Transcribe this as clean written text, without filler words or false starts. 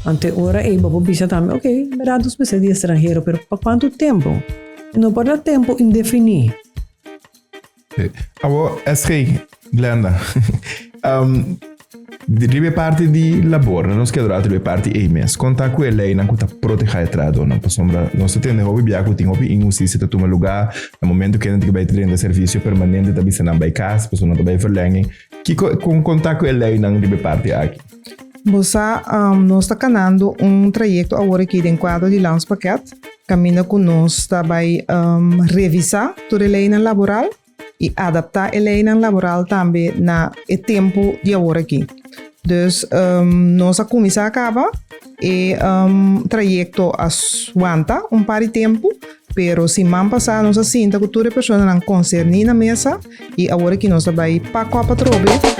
Anto e ora ei bo por bisa tambe, ok, berdad nos mester di estranhero, pero pa kuantu tempu? E no por ta tempu indefiní. Awo, SG, Glenda, um, riba e parti di labor, nos keda rato riba e parti ei mes. Kon ta ku e leinan ku ta protehá e trahadónan? Pasobra nos ta tende hopi bia ku tin hopi inhustisia ta tuma lugá na momento ku hende tin ku bai drenta servisio permanente ta bisa nan bai kas pasobra nan ta bai verlenging. Kiko, kon kon ta ku e leinan riba e parti aki? Bo sa, um, nos ta kanando un trayekto awor aki den kuadro di Landspakket, kaminda ku nos ta bai um, revisá tur e leinan laboral i adaptá e leinan laboral tambe na e tempu di awor aki. Dus um, nos a kuminsá kaba e um, trayekto a wanta un par di tempu, pero siman pasá nos a sinta ku tur e personanan konserní na mesa i awor aki nos ta bai pak op atrobe.